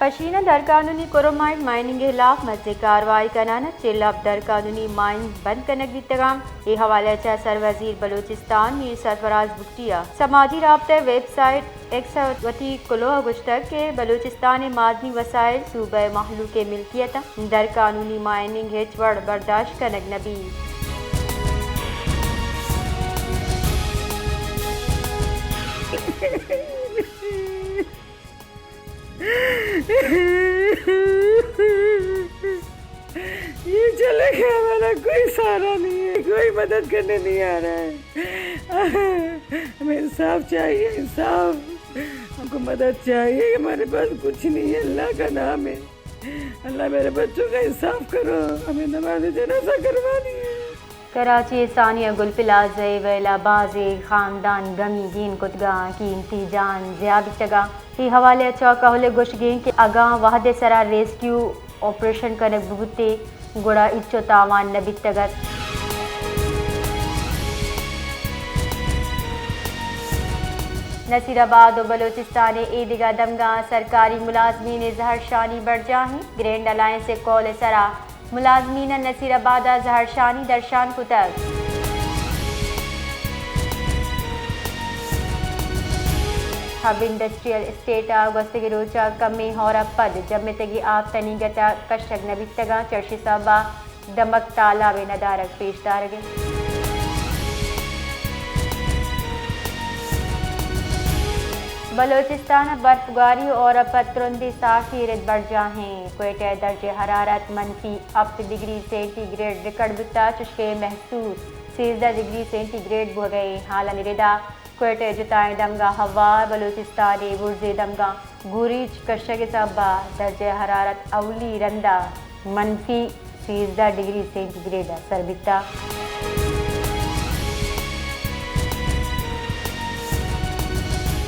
پشین ءَ درقانونی chromite mining ءِ ہلاپ مزنیں کاروائی کنان ءَ چل ہپت درقانونی مائن بند کنگ بیتگاں۔ اے حوالہ ءَ چہ سروزیر بلوچستان میر سرفراز بگٹی ءَ سماجی رابطہ ءِ ویب سائٹ ایکس ءَ وتی کلوہ ءَ گوشتگ کہ بلوچستان ءِ معدنی وسائل صوبہ ءِ مہلوک ءِ ملکیت اَنت، درقانونی مائننگ ہچ وڑ برداشت کنگ نہ بیت۔ یہ چلے گئے، ہمارا کوئی سہارا نہیں ہے، کوئی مدد کرنے نہیں آ رہا ہے۔ ہمیں انصاف چاہیے، انصاف۔ ہم کو مدد چاہیے، ہمارے پاس کچھ نہیں ہے، اللہ کا نام ہے۔ اللہ میرے بچوں کا انصاف کرو، ہمیں نماز جنازہ کروانی ہے۔ کراچی ءِ ثانیہ گل پلازہ ءِ ویل ءَ بازیں خاندان گمی گین کتگ ءُ قیمتی جان ضیاع بیتگ ءُ اے حوالہ ءَ چہ کہول ءِ گوشگ اِنت کہ اگاں وہد ءِ سرا ریسکیو آپریشن کنگ بہ بوتیں گڑا اینچو تاوان نہ بیتگ اَت۔ نصیر آباد ءُ بلوچستان ءِ اے دگہ دمگاں سرکاری ملازمین ءِ زہرشانی برجاہ اِنت۔ گرینڈ الائنس ءِ قول ءِ سرا ملازمین ءَ نصیر آباد ءَ زہرشانی درشان کتگ۔ ہب انڈسٹریل اسٹیٹ ءَ گوستگیں روچ ءَ کمیں ہور ءَ پد جمتگیں آپ تنیگت ءَ کشگ نہ بیتگ اَنت، چرشی سبب ءَ دمگ تالاب ءِ ندارگ پیش دارگ اِنت۔ بلوچستان ءَ برفگواری ءُ ہور ءَ پد ترندیں ساکیں رد برجاہ اِنت۔ کوئٹہ ءِ درجہ حرارت منفی Hapta degree centi grade record بوتگ، چشکہ محسوس سیزدہ ڈگری سینٹی گریڈ بوگ ءَ اِنت۔ حالانی ردا کوئٹہ ءِ جتائیں دمگاں ہوار، بلوچستان ءِ برزیں دمگاں گوریچ کشگ ءِ سبب ءَ درجہ حرارت اولی رند ءَ منفی سیزدہ ڈگری سینٹی گریڈ ءَ سر بیتگ۔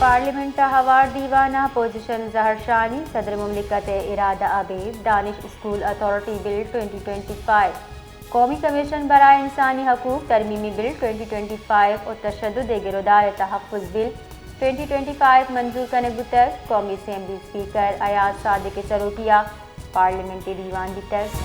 پارلیمنٹ ءَ ہوار دیوان ءَ اپوزیشن زہرشانی، صدر مملکت ءِ ارادہ ابید، دانش اسکول اتھارٹی بل ٹوئنٹی ٹوئنٹی فائیو، قومی کمیشن برائے انسانی حقوق ترمیمی بل ٹوئنٹی ٹوئنٹی فائیو ءُ تشدد ءِ گرودار ءِ تحفظ بل ٹوئنٹی ٹوئنٹی فائیو منظور کنگ بوتگ۔ قومی اسمبلی اسپیکر ایاز صادق ءِ سروکی ءَ پارلیمنٹ ءِ دیوان بیتگ۔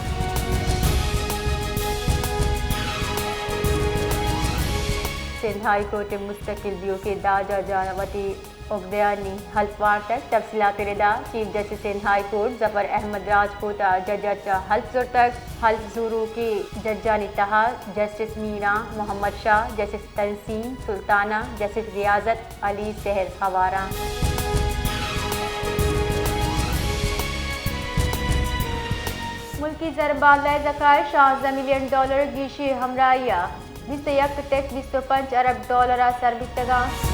سندھ ہائی کورٹ ءِ مستقل بیوک ءِ داجہ جان ءَ وتی اگدہانی حلف وارتگ۔ تفصیلات ءِ ردا chief justice Sindh high court Zafar Ahmed Rajput ءَ جج ءَ چہ حلف زرتگ۔ حلف زوروکیں ججانی تہا justice Meeran Muhammad Shah, justice Tasneem Sultana, justice Riazat Ali Sahar ہوار اَنت۔ ملکی زرمبادلہ ءِ ذخائر شانزدہ ملین ڈالر گیشیں ہمراہی ءَ بیست ءُ یک ٹک بیست ءُ پنچ ارب ڈالر ءَ سر بیتگ اَنت۔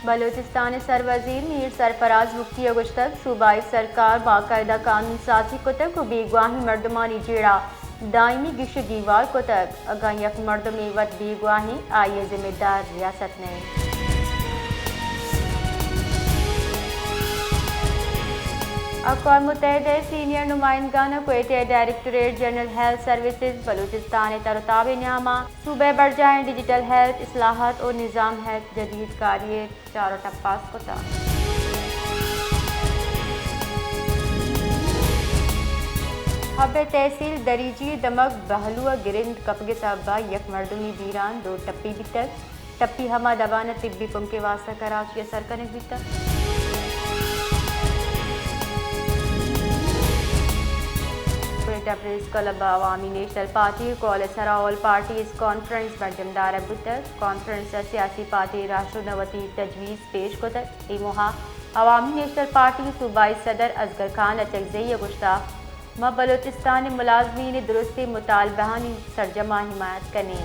بلوچستان ءِ سروزیر میر سرفراز بگٹی ءَ گوشتگ، صوبائی سرکار باقاعدہ قانون سازی کتگ ءُ بیگواہیں مردمانی جیڑہ دائمی گیش ءُ گیوار کتگ۔ اگاں یک مردمے وت بیگواہیں، آئی ءِ ذمہ دار ریاست نہ اِنت۔ اقوام متحدہ ءِ سینئر نمائندگان ءَ کوئٹہ ءِ directorate general health services Balochistan ءِ تر ءُ تاب ءِ نیام ءَ صوبہ ءِ برجاہیں ڈیجیٹل ہیلتھ اصلاحات ءُ نظام ہیلتھ جدید کاری ءِ چار ءُ ٹپاس کتگ۔ حب ءِ تحصیل دریجی ءِ دمگ بہلو ءَ گرند کپگ ءِ سبب ءَ یک مردمے بیران، دو ٹپی بیتگ۔ ٹپی ہما دمان ءَ طبی پنک ءِ واستہ کراچی ءَ سر کنگ بیتگ۔ کوئٹہ پریس کلب ءَ عوامی نیشنل پارٹی ءِ قول ءِ سرا آل پارٹیز کانفرنس برجم دارگ بوتگ۔ کانفرنس ءَ سیاسی پارٹی راہشون ءَ وتی تجویز پیش کتگ۔ اے موہ ءَ عوامی نیشنل پارٹی ءِ صوبائی صدر اصغر خان اچکزئی ءَ گوشتگ، ما بلوچستان ءِ ملازمین ءِ درستیں مطالبہانی سرجم ءَ حمایت کنیں۔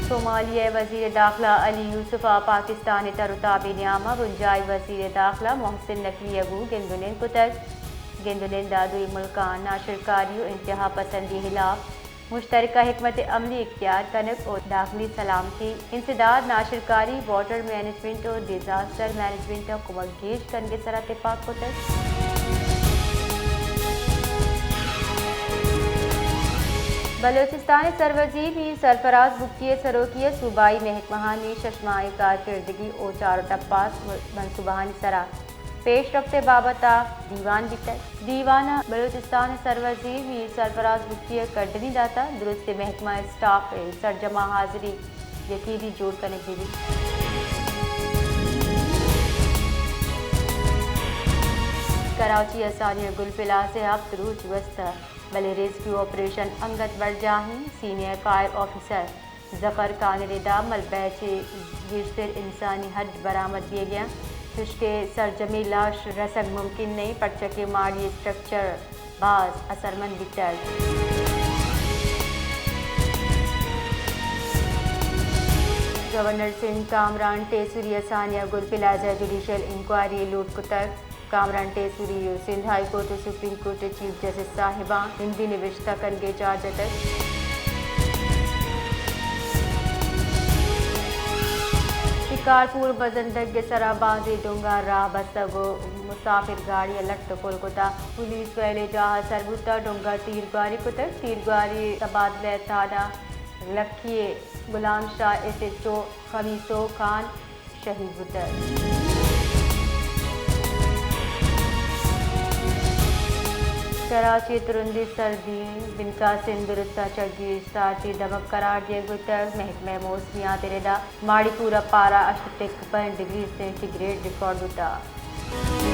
صومالیہ ءِ وزیر داخلہ علی یوسف ءَ پاکستان ءِ تر ءُ تاب ءِ نیام ءَ بنجاہی وزیر داخلہ محسن نقوی ءَ گوں گند ءُ نند کتگ۔ گند ءُ نند ءَ دوئیں ملکاں ناشرکاری ءُ انتہا پسندی ءِ ہلاپ مشترکہ حکمت عملی اختیار کنگ ءُ داخلی سلامتی، انسداد، ناشرکاری، واٹر مینجمنٹ ءُ ڈیزاسٹر مینجمنٹ ءَ کمک گیش کنگ ءِ سرا تپاک کتگ۔ بلوچستان ء سروزیر میر سرفراز بگٹی ء سروکی ء صوبائی محکمہانی شش ماہیں کارکردگی ء چار ء ٹپاس منصوبہانی سرا پیش رفت ء بابت ء دیوان بیتگ۔ دیوان ء بلوچستان ء سروزیر میر سرفراز بگٹی ء کڈنی داتگ، درستیں محکمہ اسٹاف ء سرجماں حاضری یقینی جوڑ کنگ بہ بیت۔ کراچی ء ہسانیہ گل پلازہ ء ہپت روچ گوستہ، بلے ریسکیو آپریشن انگت برجاہ انت۔ سینئر فائر آفیسر ظفر خان ء ردا ملبہ ء چہ گیشتر انسانی ہڈ برآمد بیگ ء انت، چوشکہ سرجمیں لاش رسگ ممکن نہ انت، پرچا کہ ماڑی اسٹرکچر باز اثرمند بیتگ۔ گورنر سندھ کامران ٹیسری ء ہسانیہ گل پلازہ ء جوڈیشل انکوائری ء لوٹ کتگ۔ کامران ٹیسری ء سندھ ہائی کورٹ ء سپریم کورٹ ء چیف جسٹس صاحباں ہندی نبشتہ کنگ ء چارج اتگ۔ شکارپور بزندگ ء سرا بازیں ڈونگا راہ بستگ ء مسافر گاڑی ء لٹ ء پل کتگ۔ پولیس ویل ء جاہ ء سر بوتگ، ڈونگا تیرگواری کتگ۔ تیرگواری تبادلہ تھانہ لکھی ء غلام شاہ ایس ایچ او خمیسو خان شہید بوتگ۔ کراچی ء ترندیں سردی، بنکاسیں درستاں چہ گیش ساعتی دمگ قرار دیگ بوتگ۔ محکمہ موسمیات ء ردا ماڑی پور ء پارہ ہشت ٹک پنچ ڈگری سینٹی گریڈ ریکارڈ بوتگ۔